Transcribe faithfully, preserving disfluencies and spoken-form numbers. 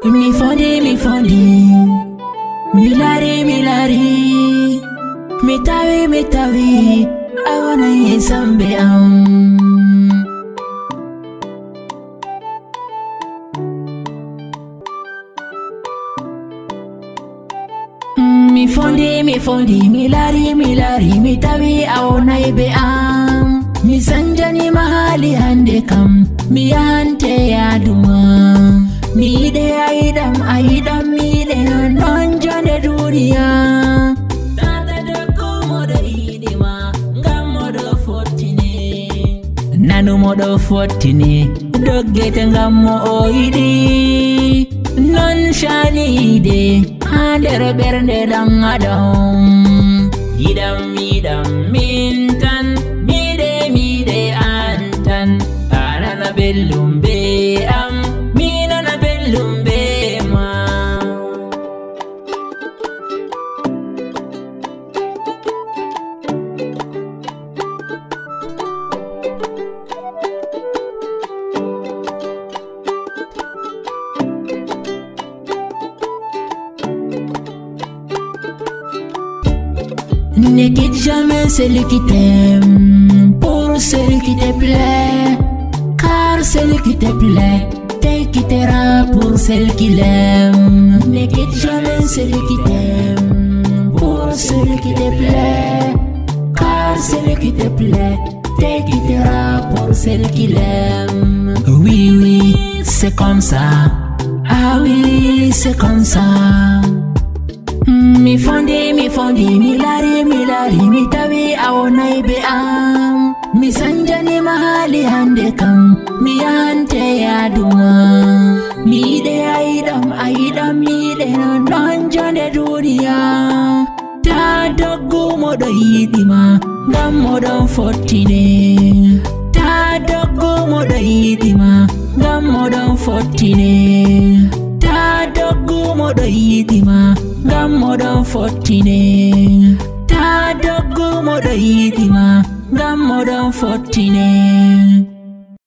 Mi fondi, mi fondi. Mi lari, mi lari. Mi tawi, mi tawi. A wonay e sembe am. Mi fondi, mi fondi, mi lari, mi lari, mi tawi a wonay be am. Mi sanjani ma hali hande kam, mi yahante yaduma. Mi yiɗe a yiɗam, a yiɗam mi yiɗe non, non jonde duniya. Tata dokko moɗo yiɗi ma, ngam moɗo fottine. Nanu moɗo fottine, doggete ngam mo o yiɗi. Non shani yiɗe haa nder ɓernde ɗan adam. Yiɗam, yiɗam min tan, miɗe, miɗe an tan. A nana belɗum be am, mi nana belɗum be ma. Ne quitte jamais celui qui t'aime pour celui qui te plaît, car celui qui te plaît te quittera pour celle qu'il aime. Ne quitte jamais celui qui t'aime pour celui qui te plaît, car celui qui te plaît te quittera pour celle qu'il aime. Oui, oui, c'est comme ça. Ah oui, c'est comme ça. Mm, mi fondi, mi fondi, mi lari, mi lari, mi tawi a wonay be am. Mi sanjani ma hali hande kam, mi yahante yaduma. Mi yiɗe a yiɗam, a yiɗam mi yiɗe non, non jonde duniya. Ta doggu moɗo yiɗi ma, ngam moɗon fottine. Ta doggu moɗo yiɗi ma, ngam moɗon fottine. Ta doggu moɗo yiɗi ma, ngam moɗon fottine. Ta doggu moɗo yiɗi ma, ngam moɗon fottine.